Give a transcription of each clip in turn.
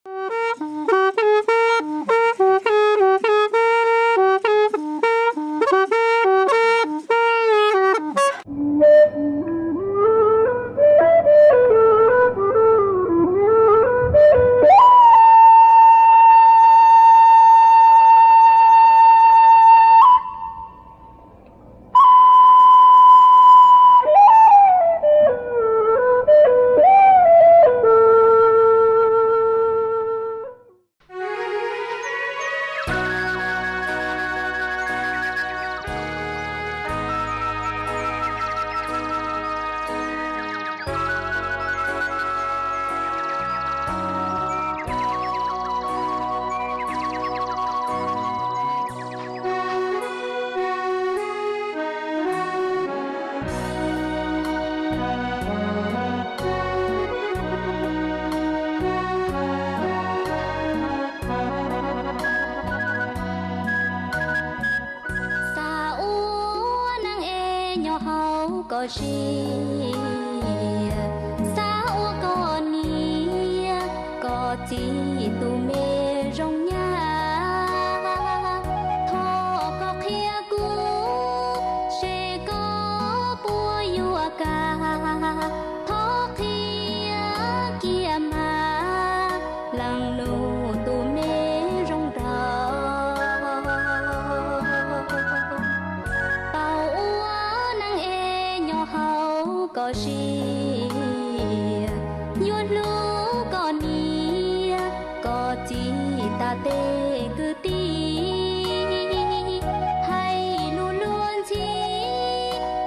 Xav ua neej es nyob hauv koj siab, xav ua koj niam koj txiv tus me zoo nyab. Thov koj qhia kuv seb koj puas yuav kam, thov qhia kiag mas leej nus tus me zoo nraug. Tau ua neej es nyob hauv koj siab, yuav hlub koj niam koj txiv tas tej kwv tij, hais lus luag ntxhi,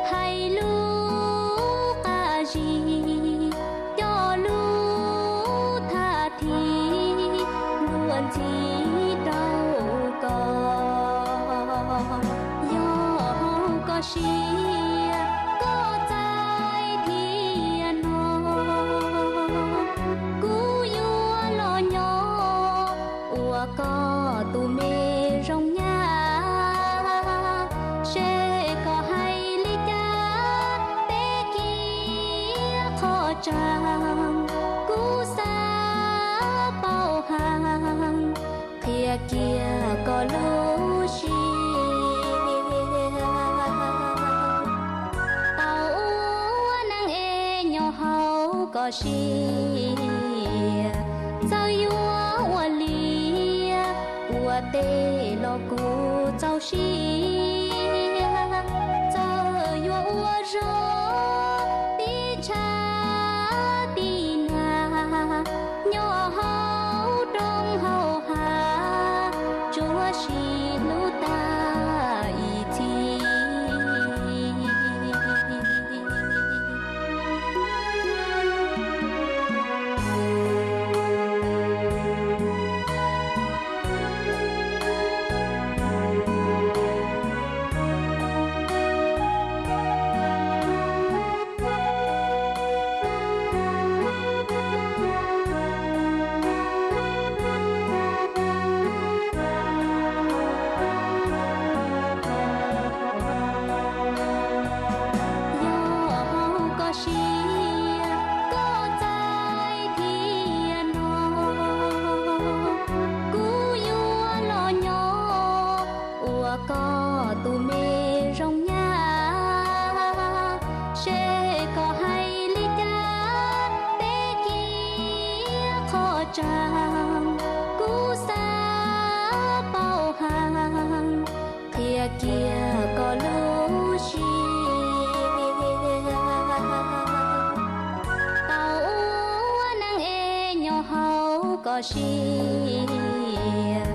hais lus qab zib, coj lus thab thib luag ntxhi rau koj. Yog koj siab koj txais thiab no, kuv yuav los nyob ua koj tus me zoo nyab. Seb koj hais li cas peb kiag qhov tseeb, kuv xav paub heev, qhia kiag koj lub siab. Tau ua neej es nyob hauv koj siab, txawm yuav ua liaj ua teb los kuv txaus siab. Txawm yuav ua zog tib tshav tib nag, nyob hauv roob hauv hav, tsuav sim hlub tag ib txhis. Yog koj siab koj txais thiab no, kuv yuav los nyob ua koj tus me zoo nyab. Seb koj hais li cas peb kiag qhov tseeb, kuv xav paub heev, qhia kiag koj lub siab. Tau ua neej es nyob hauv koj siab,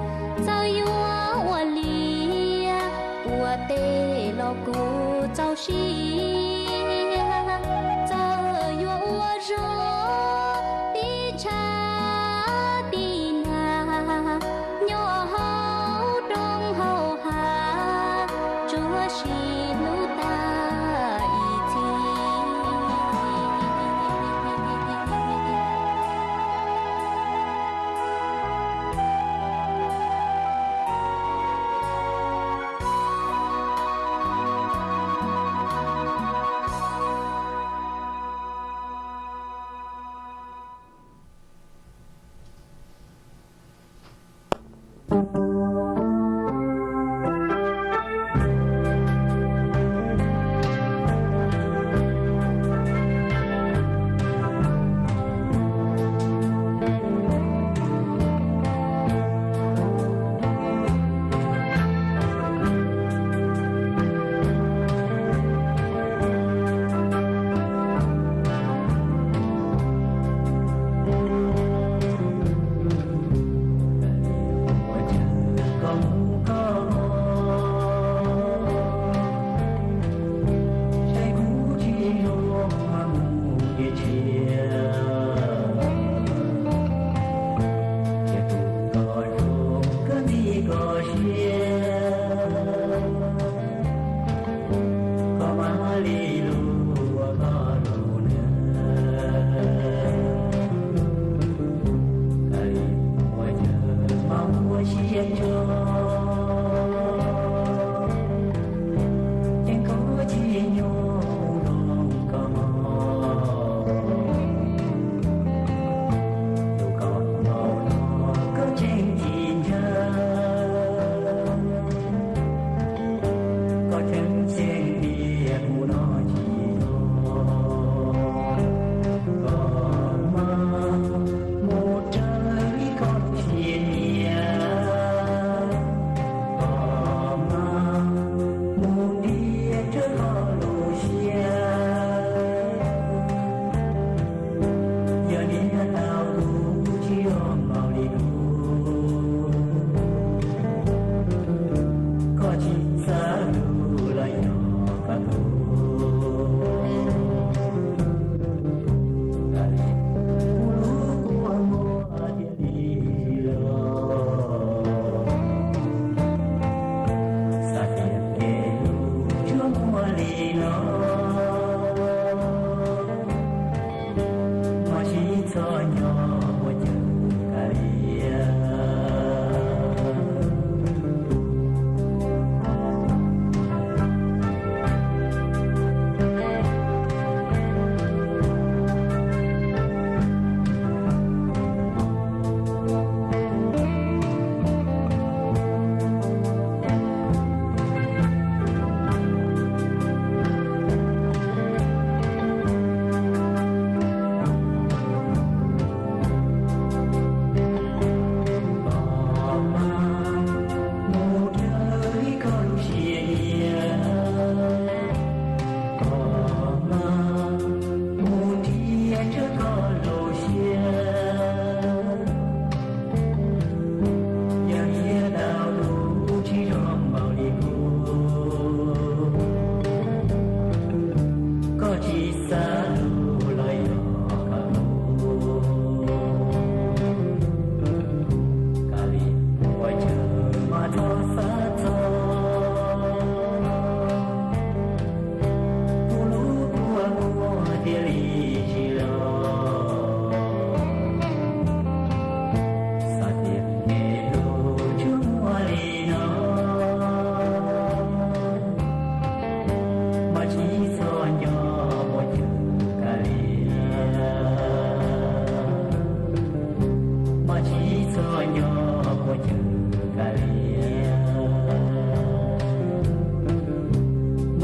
txawm yuav ua liaj ua teb los kuv txaus siab. Txawm yuav ua zog tib tshav tib nag, nyob hauv roob hauv hav, tsuav sim hlub tag ib txhis. Koj tsis xav lus los yog koj tuag, kuv lub kua muag thiaj li los. Xav tias kev hlub tsuas muaj li no, mas tsis txhob nyob ua cas kav liam. Mus dhawv koj lub siab nyiam, koj mas mus nrhiav ntshaw koj lub siab. Yog hiav tau lub tsis zoo npaum li kuv, koj tsis xav lus los yog koj tuag, kav liam ua cas mas txhob xav txog, kuv lub kua muag thiaj li tsis los. Xav tias kev hlub tsuas muaj li no, mas tsis txhob nyob ua cas kav liam, mas tsis txhob nyob ua cas kav liam,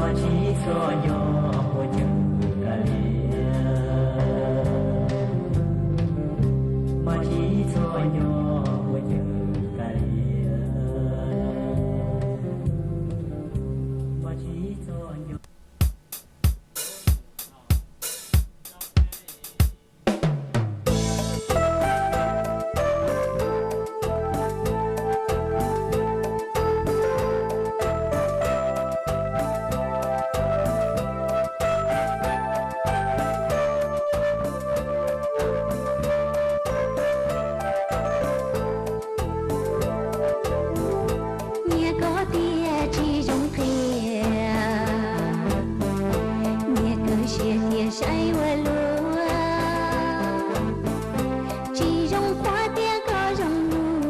mas tsis txhob nyob ua cas kav liam, mas tsis txhob nyob ua cas kav liam, mas tsis txhob nyob. Nyias koj tias tsis zoo qhia, nyias kawg siab tias saib ua luaj, tsis zoo qhuav tias koj zoo luaj,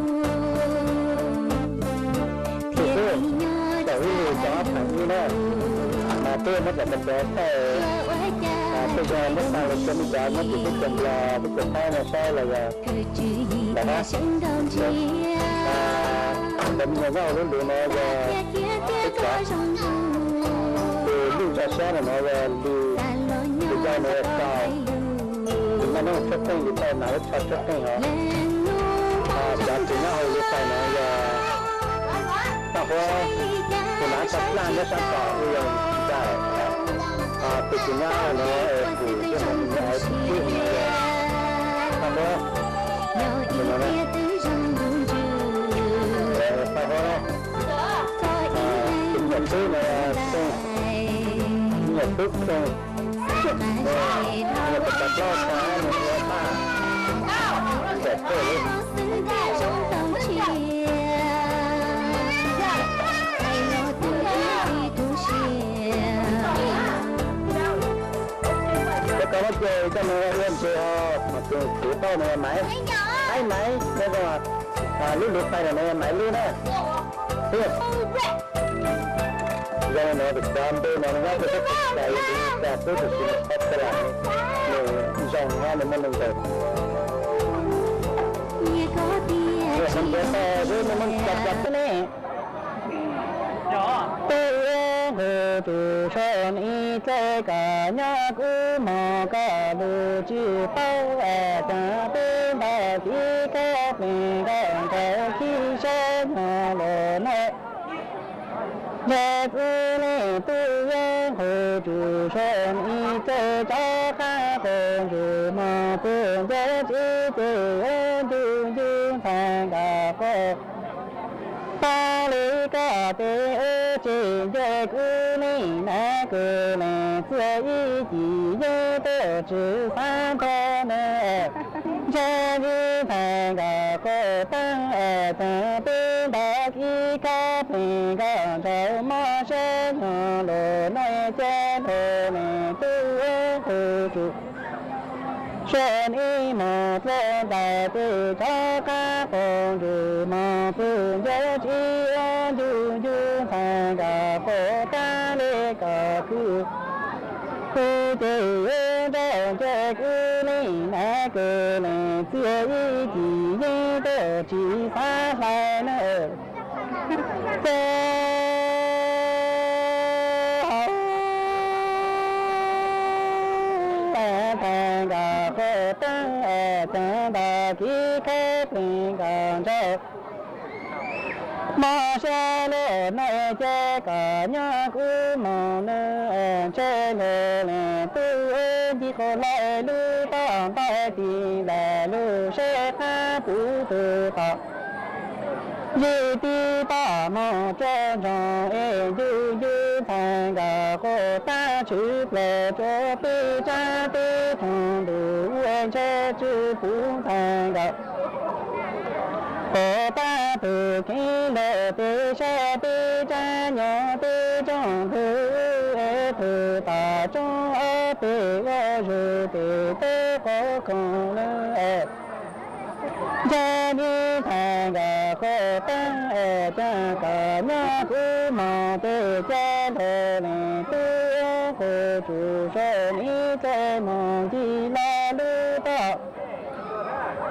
thiaj li nyob tsis tau li na. Mas twb muab cov cov thaij, twb yog muab tag los cov me cov muab tim teb chaws Nplog teb chaws Thaib no saib los yog ntawm na. Ntawm me nyuam nyob hauv lub lwm no yog teb chaws, tus lwj zaj siab no yog lwj, tus yau no yog tau, tus naj neeb tshuab qeej, tus tau nas lub tsho tshuab qeej os. Cov tus nyob hauv lub tais no yog Paj Huab, tus nas tsho plaj nyob sab tod yog Ntxawm, tus tus nyob no es tus thiab no tus nyob hauv tus tib no yog Paj Huab, tus no na, Paj Huab, tus me nyuam tub no Xeej, me nyuam tub Xeej, me nyuam tus tau plaub xya nws ua Paj, Ntxawm Paj li. Cov koj muab ces coj mus ua ntses os, mas tus kuv tau no yog Maiv, Maiv, Maiv, lub lwm tais no yog Maiv lub na. Zoo no tus cov npe no nyob rau peb teb chaws Amelikas xwb, tab sis nws qhov txhia nws zoo, nws muaj neeg ntawd. Nws hais tias, nws muaj cov cov xwb ne. Peb ib nqus tsuj so ib txoj koj nyob kub mog koj lus tsis paub es txog peb ntaub txiv koj plees koj nkaus khib sab nyob los na. Ntshe txwv leej tub yeej qhus tsuj so ib txoj cov qab qus ntsuj mog pug ncav txiv ces ntuj ntuj Thaij nkawd quaj tag li koj tes ua tsis nco kuv li na, kuv leej txiaj ib cim yeej tuaj tsis xav nrog nws. Ntshe ib thaij nkawd quaj tag es tag peb ntaus kib khaub plig nkawd nraug mob siab nyog lus no ces lus leej twg ua qhov tsum. Sawv ib mus dlua ntais tes rov qab qaug ntsws mog, pw ncaws tsis ua ncu ncu. Thaij nkawd quaj tag li koj khwv, khwv ces yuav nrauj nce kuv li na, kuv leej txiaj ib cim yeej tuaj tsis xav hlais nws. Ces thaij nkawd quaj tag es tag ntaus kib khaub plig nkawd nraug mob siab lus no ces kom nyob kuv mus nws. Ntshe lus leej twg ncig qhov loj lub toj ntais ti ntais lub seb qab puv twg tom zis tib toj mus rau nroog es ncu ncu. Thaij nkawd quaj tag tshwm plaws rau peb tsab teb rog ntuj ua ntshe tsis puv. Thaij nkawd quaj tag twg kheev lawm tes saib peb tsab nyob teb rog ntug es twg tom roob ob peb ua zug tes teb quav khoom lawm. Ntshe ib thaij nkawd quaj tag es tag kom nyob kuv mus tes ces lus leej twg ua qhov tsum. Sawv ib txhij mus ncig los lub toj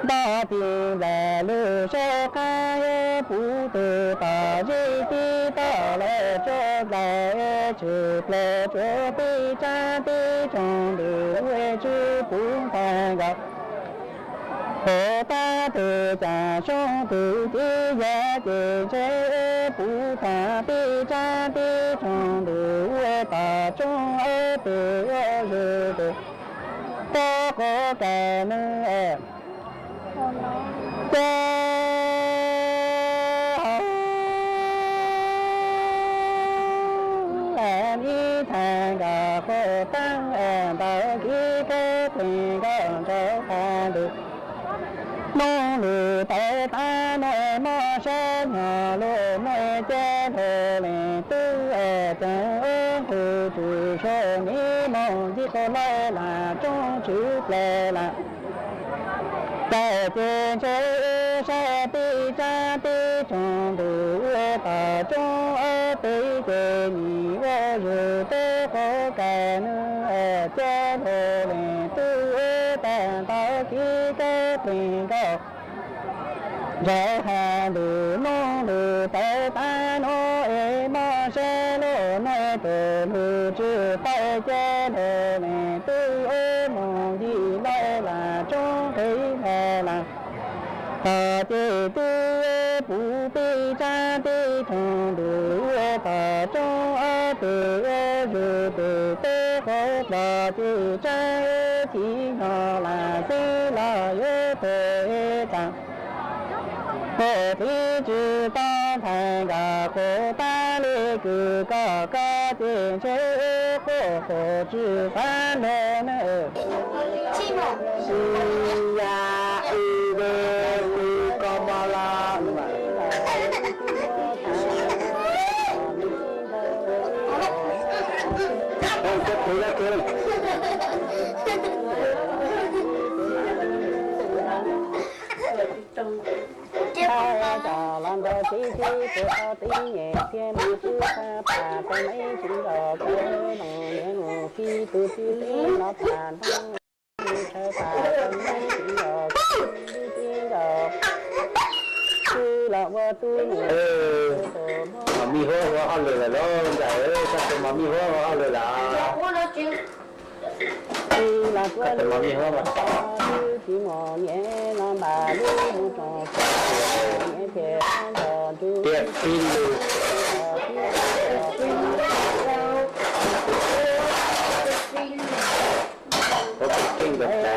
ntais ti ntais lub seb qab puv twg tom zis tib toj los rau ntais tshwm plaws rau peb tsab teb rog ntug ua tsis puv. Thaij nkawd quaj tag twg cas soob twg ces yog ces ntshe puv tag peb tsab teb rog ntug ua tom roob ob peb ua zug tes teb quav kais nws. Ces ib thaij nkawd quaj tag es ntaus kib khaub plig nkawd nraug qab ntug. Mloog lus tawv tag no mob siab nyog lus no ces lus leej twg es tag ua qhov tsum. Sawv ib mus ncig qhov loj lam roob tshwm plaws lam tawm ces ntshe saib peb tsab teb rog ntug ua tom roob ob peb ces nim ua zug teb quav kais nws. Ces lus leej twg ua tag ntaus kib khaub plig nkawd nraug qab ntug. Mloog lus tawv tag no es mob siab lus no tus lus tsis tau ces lus leej twg ua mus ncig lawm lam roob qhib lam tom ces twb puv peb tsab teb rog ntug ua tom roob ob peb ua zug tes teb quav los ces tsab ua ci no lam xeb los yuav tuag tag. Quaj tib tsis tau. Thaij nkawd quaj tag li kws koj koj ces ntshe quaj quaj tsis xav nrog nws. Ib ya ib de ib koj mab lab. Tau los nrog txiv txiv tus tau tib nyem thiab mus xwb tha pam tau me tsis nrog koj los niam mus khi tus txiv txiv los tham ntoo. Thaum pam tau me tsis nrog koj txiv nrog txiv los ua tub mus. Mas mij huab ua hauj lwm lawm lauj, ntxawm, sab tus mas mij huab ua hauj lwm lawm. Tsis los kua lwm, tsis mus niam los npam lub mus tsoom niam ces nrog nrug tiag tib lus. Ua keej ntawm cas,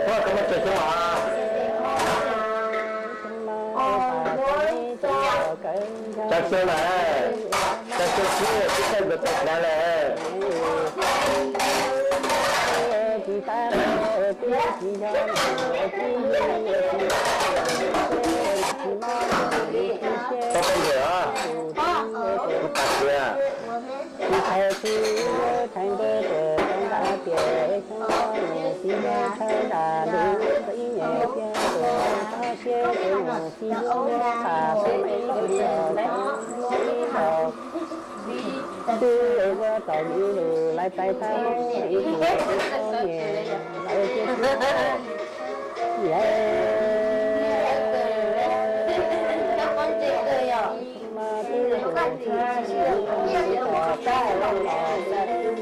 ua koj muaj tsawg xyoo os? Tsa xyoo lawm, tsa xyoo xwb twb txawj ntawd tau hlawv lawm. Tau tau ntawm os, kuv tas kiag. Cuaj moos lawm, yog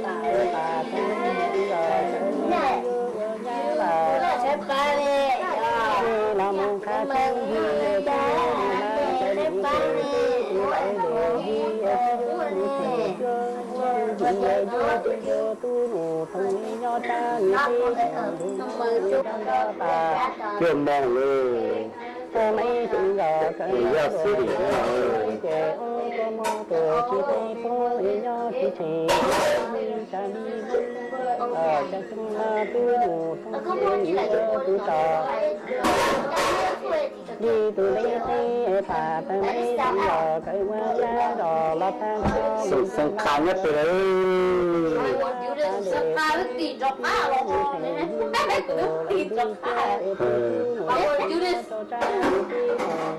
xwb dim no. Xeem Xeeb Qha nyob twg lawm?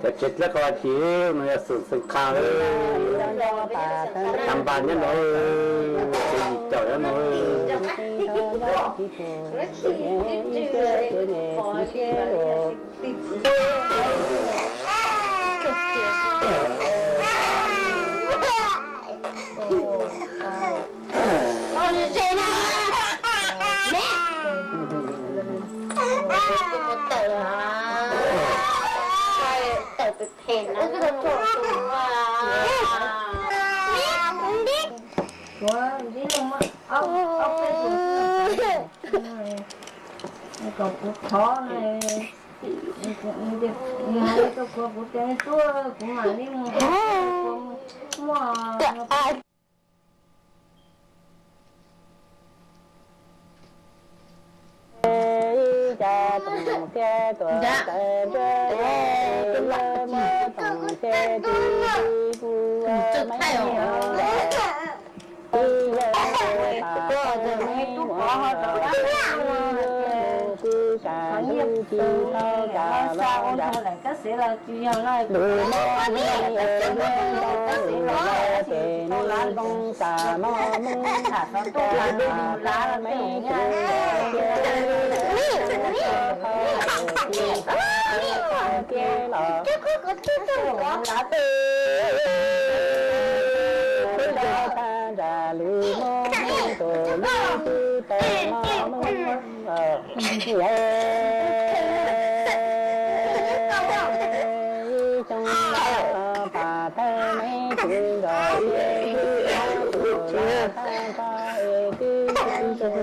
Cov tsev dlawb qhov ci no yog Xeem Xeeb Qha, Xeeb Npas nyob no, Xeeb Yim Caum nyob no. Kom kuv thov, kuv tias tuaj kuv mam li mus muaj. Ib co toom thiab tuam tawv nruab, muab toom thiab tib tib kuv maiv ib yam pab maiv muab tib tib kam tib ci tau kam los nram lus mob me ntoo lus los ces me ntoo kam mob mob, cas pab maiv tsis los thiab, tib tib thiab los tib tib tag nram lus mob me ntoo lus tib tau mob mob. Ib xyoo los pam thawj me tsis nkaus, ib xyoo los thawj nkaus es twb tsis nkaus li. Nyob ntev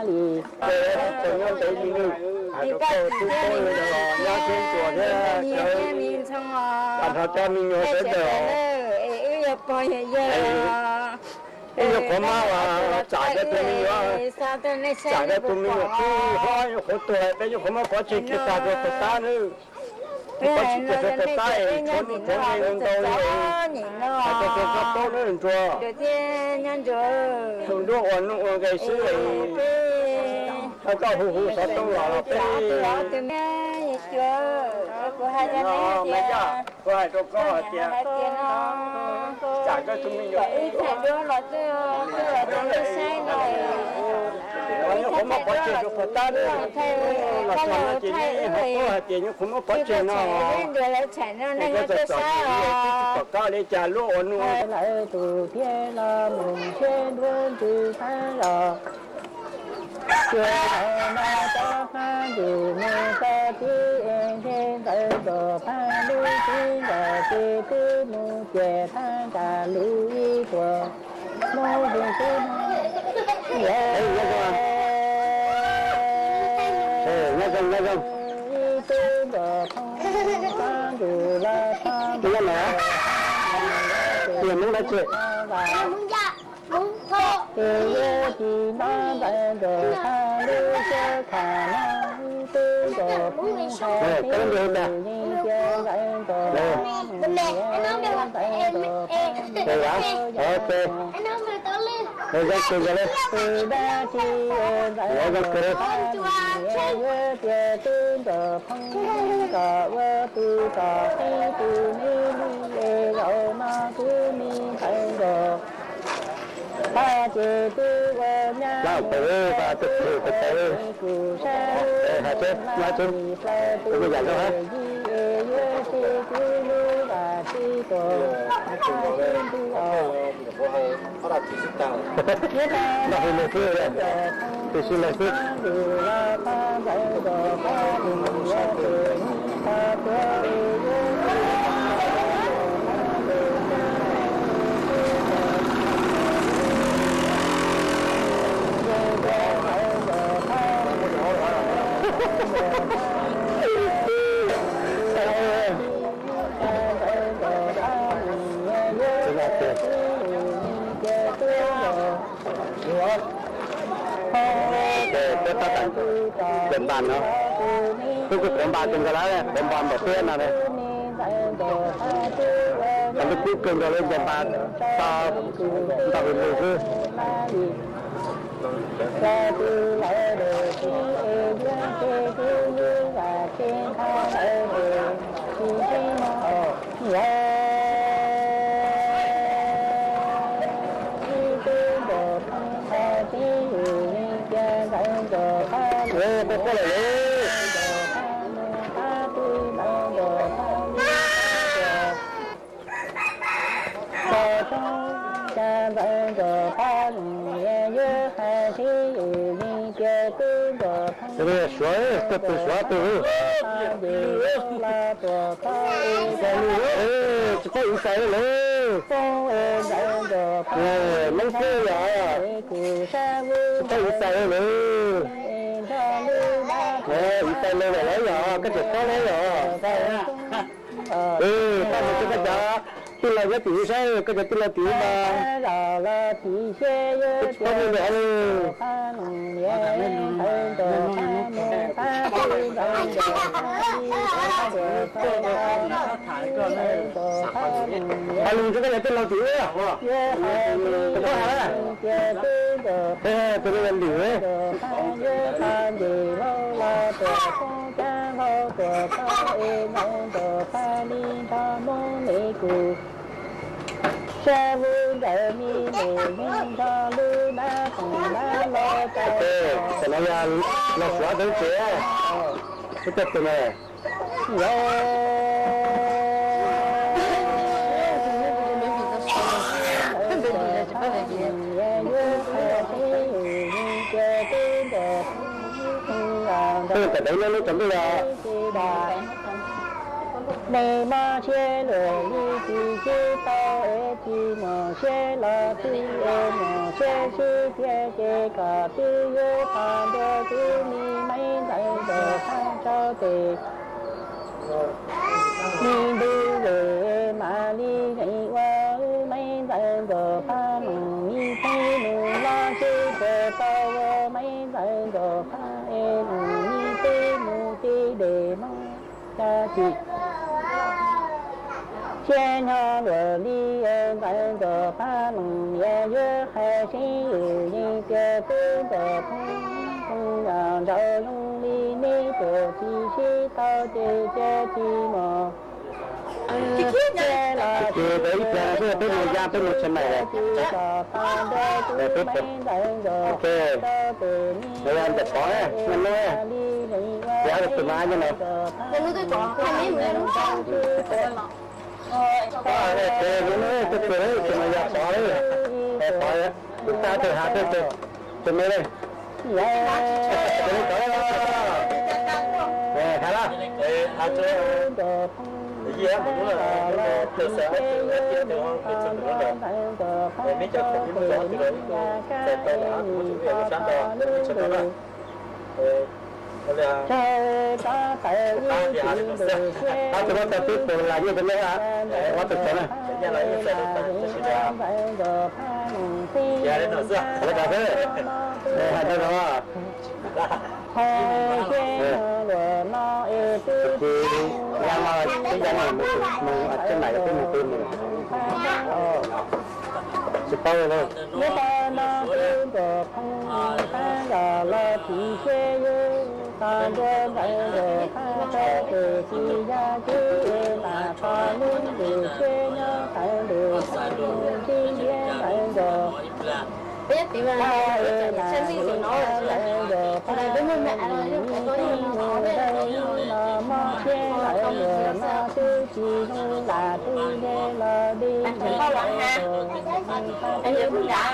li, hais rau koj tub tub los nyob thiab ntsuas thiab sawv, nrog cov me nyuam sawv daws. Wb nyuam qhuav mab uas tsam cov tus me nyuam, tsam cov tus me nyuam tub hlob nyuam qhuav tuag, peb nyuam qhuav muab pov tseg kiag tag rau puag ta nawb. Pov tseg kiag rau puag ta es tshuav nuj tshuav nqi ntau li. Hais rau koj tub nawb ntsuag, hu nruab ua nuj ua nqi xwb. Thov koj hu hu xov tooj los los peb. Kuv hais rau koj hais tias, tsam koj tus me nyuam, nyuam qhuav muab pov tseg rau puag ta, los txog no ces neb ho paub hais tias nyuam qhuav muab pov tseg no. Koj txom txom nyem twb tsis pom qab li cas luaj ua nuj. Lawv tus thiab los mus ntshiab nruab ntws thab los, ces thaum no cov phab ntws mus txog tib ntshe ntawd kom phab lub tib nkaus ces twb mus ces thab nram lus ib tuam mob zeeg xwb no. Nyob zoo, nyob zoo. Ib tug nkaus phab ntws los phab ntws los. Hnub dab tsi? Tes yuav tsis nto ntxawm nkaus thaj lub xyoob kham no, wb twb nkaus phooj hais tib yus yeej cia ntxawm nkaus thaj lub xyoob ntxawm nkaus phooj ywg. Zoo kawg nkaus li. Tus dab tsi ntxawm nkaus thaj lub xyoob yuav tias twb nkaus phooj kom ua tus kom qhib tus me li es zaum no kuv me ntxawm nkaus thaj ces twb ua nyab kuv sab lub hais tsis plaws tus me yam zoo yij es yuav tsis kuv lub vam tsis tuam thaj sib ntuj os. Noj hauv nws xwb, tus sib laug xwb. Tuaj tab tom ncaws npas no, kuv kuj quav npas kawg nkaus lawm, quav npas npaum tiab no na. Thaum ntawd kub kawg nkaus li, ncaws npas tau ntau hwj lwg xwb. Suav, tuaj pw Suav pw. Tsis paub ib xais li lawm. Noob xwb yog tsis paub ib xais li lawm. Ib xais li lawm yog koj tseem paub li yog. Pab mus rau koj cov tij laug nyob tim lub sab, koj cov tij laug tim lub mas tsis paub li lawm. Hais lus rau koj cov tij laug tim ub, tus paub hais, tus no yog Lwm. Tam no yog los Suav teb tsev, ib tug no. Peb tam no lub tsaus ntuj yog. Neb mob siab luag li tsis sib tau es tsis muaj siab los twb es muaj siab sib thiab ces kom twb yuav pom ntua twb me Maiv Ntxawm Ntxawm Phab rau tes. Me ntuj lwm mam li zeem ua Maiv Ntxawm Ntxawm Phab mus me pheej mus los sib puas tau ua Maiv Ntxawm Ntxawm Phab es mus me pheej mus tib dej mob. Cas tsis siab nyob luag li Ntxawm Ntxawm Phab mus niam yuav hais seb yus yeej tias twb Ntxawm Phab mus ntshaus zoo li neb tuam tsis sib tau ces cia tsis mus. Ces ib pliag no xwb peb mus ya peb mus tshais mais lawm. Peb, ok, no yog Ntxawm Pov, Naj Nub, yog tus mas nyob no. Ces lub no tus twg tus mas yog Pov, Pov, kuv tag tus hav tus tus me li. Ces li tod, ha la, Tsawg rov tawm ib tsis ntuj siab, tab tus muab tau tib tus las nyiaj rau nej, ua tus cov na. Lawv cov xwb, hais rau no. Thaum seb luag no es twb ya no twb ya no mus mus tsev maim twb mus twb mus. Tsis paub li. Nyob rau no twb ntuas phooj tab yog los tsis seb yus txog ntua ntawd ntuas phab rau tes tsis yog tib es ntam txog lub ntuj siab nyob tawm ntuj phooj mus tib ntiab ntawd ntuas. Tau es ntam ntawd ntuas phab mus ib mus ntawd los mob siab lawm luag no twb tsis zoo lam twb deb los dib ntuas phab lub ntuj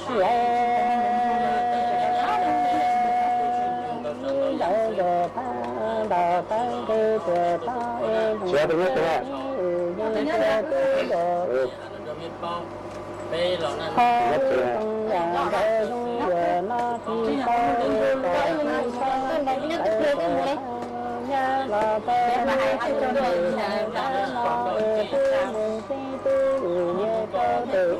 siab ntawd ntuas phab ntaus tawv nqe tuam tau es zoo siab tus nyob twb ntuas qhov zoo yam ntawd zoo yuav no tsis tau es kom tsis tau ntawd kom nyab los tau mus txog ntawm tab no es twb mus txij twb lwm yog rau tes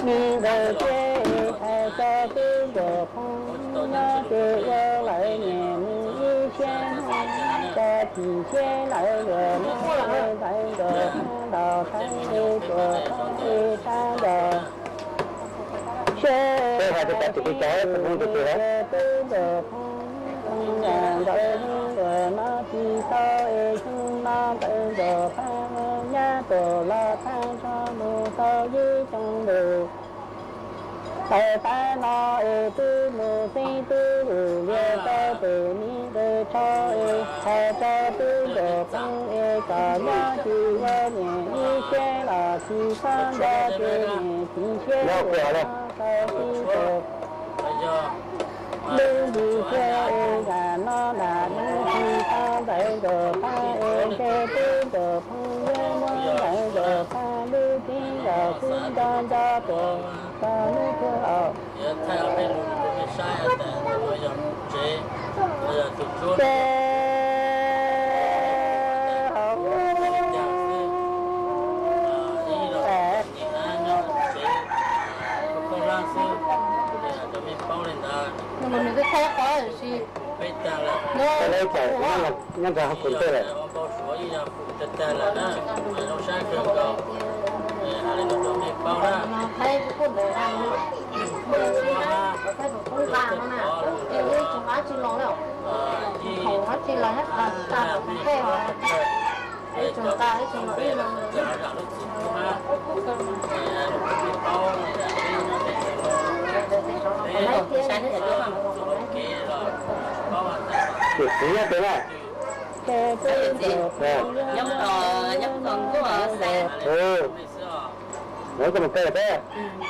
mi ntawd thiab es hais rau twb ntuas phooj nyob ces ua lawv niam mus ib siab hnub tso chim siab lawv luag no es ntawd ntuas phooj ntaus tawv es tuam tau es sab ntuas siab es twb ntuas phooj ntawd ntawd no tsis tau es xyoo no ntawd ntuas phab nyab tuam los thaj nrho mus tau yib xyoo ntuj. Tawm tab no es twb mus txij twb lwm yog rau tes mi nqes tsho es hais rau twb ntuas phooj es kom nyob tsis ua niam ib siab los tsis txhob nco ces niam tsis siab ua no tau tsis tus lub ntuj siab es yam no nram lub tsis tau ntawd ntuas phab es ntshe twb ntuas phooj yuav muab ntawd ntuas phab lub tseeb los xwb nco nco tuam txog lub tuag os. Ces hauv nws twb thaij qhov si nyob ntawd hauv kuv ntej lawm. Thaij kuj ntawd, thaij tus qub nqa no na, ces ib tsoom dab tsi los lawm, thaum dab tsi los nyob qhov tag tom tej os, ib tsoom tas ib tsoom los ib los. Tim txiv nyob pem na. Nyob nyob nkuaj xav. Ua koj mus kawg thiab.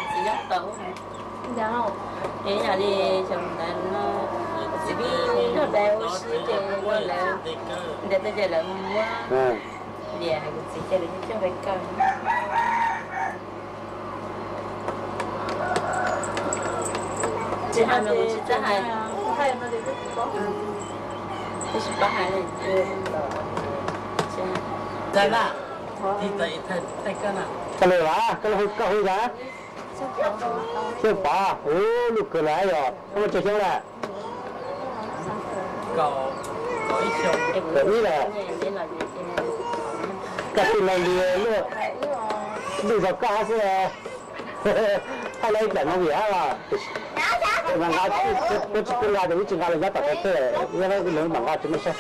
Txiv nyob tau. Es yog li xyoo ntawd no, txiv pheej nrog dais ua si ces lawv ntiav tau ces lawv muab liam hais kuv txiv ces lawv coj mus kaw. Tsis hais no kuv tsis txawj hais. Tsis paub hais li. Txawj lawm, koj hu, koj hu yog Xyooj Pov, ub, lub kawg lawm yog muaj tsawg xyoo lawm? Kaum ib lawm. Koj tij laug Lis luaj, lwj zog koj hab xwb. Thaij lawv ib plam no vim hab los, mas nqa, peb tsis pub nqa ces wb tsis nqa los nyob tom qab teb, nyob lawv mam nqa tsis muaj saib.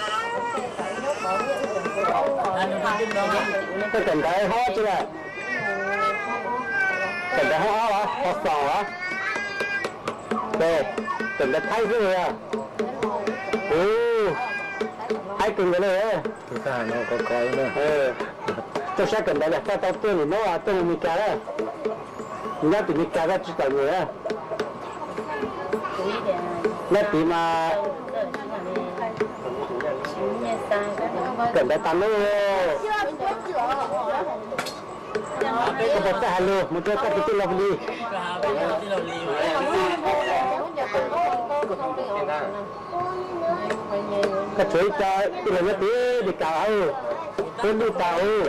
Tej kawm ntawv hab tsi lawm? Kawm ntawv hab ob los ho xoom los? Ces kawm ntawv Thaib xwb yog? Ub, Thaib kawg nkaus li. Txawj saib kawm ntawv li, txawj tau tuaj nim no tuaj mus Meskas lawm. Nyob tim Meskas koj tsis txom nyem. Nyob tid mas kawm ntawv tas lub. Koj puas txawj hais lus mus rau koj tus tij laug Lis? Koj tshuav ib co ib leeg nyob tim Meskas hauv, peb lub tag ub.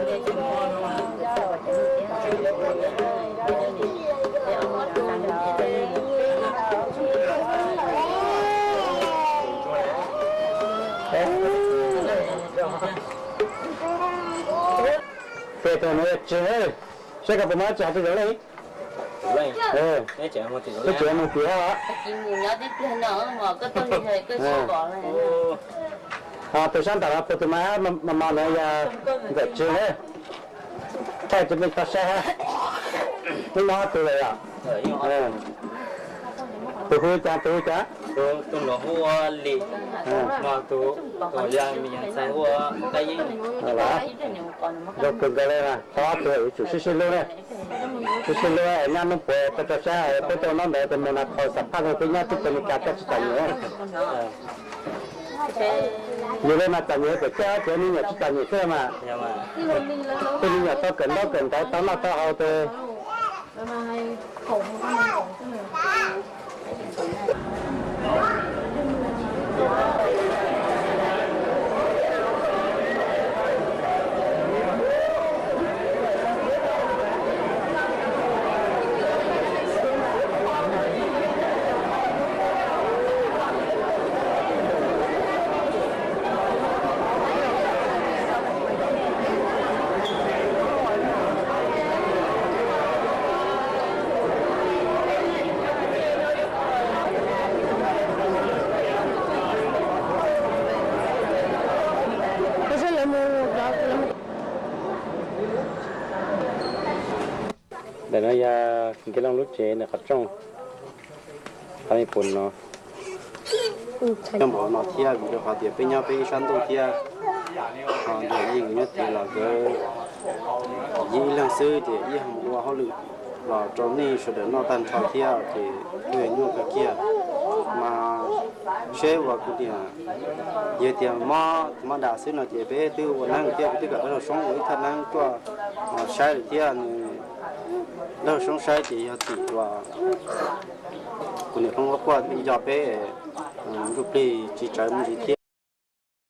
Peb tug no yog tsis, saib koj puas muaj dab tsi hais rau cov leej. Peb tseem mus tim os. Ho tus sab nram no puag tus mas mas mas no yog nkawm tsis na. Thaij rau nej tau saib hab. Hnub no ob tug lawm yom. Tus hu cas, tus hu cas? Tus no hu ua Lis, no tus yog me nyuam ntxhais hu ua Kab Yeeb. Zoo kawg nkaus li, thov ob tug yuav tsum sib sib hlub na. Sib sib hlub, nyab Hmoob puas tau rau sab peb tau nyob ntawd tes mus na, qhov xam phaj no peb nyob teb chaws Amelikas coj tsis txom nyem. Yog li mas txom nyem pem coj ces me nyuam tsis txom nyem xwb mas. Tej me nyuam tau kawm ntaub kawm ntawv tau noj tau haus tes Ntawm no yog Kiv Looj lub tsev nws qhov rooj, qhov me pum no. Nyob npaum no thiab vim rau qhov tias peb nyob peb ib sab ntuj thiab, ho yog yeej nyob tiav los nkawd yim ib leeg xwb ces ib yam ua hauj lwm los rau nej sawv daws noj tag nrho thiab ces kuj yog nyuaj kawg kiag. Mas seb uas kuv tias, yog tias mob tus mob das xwb no ces peb twb ua neeb thiab, kuv twb kom dab laug Soob ua ib thaj neeb tuaj saib lawm thiab. Nws, dab laug Soob saib ces yog tim uas kuv niam Hmoob quaj quaj nco peb ntsuj plig tsis tsawg me ntsis thiab.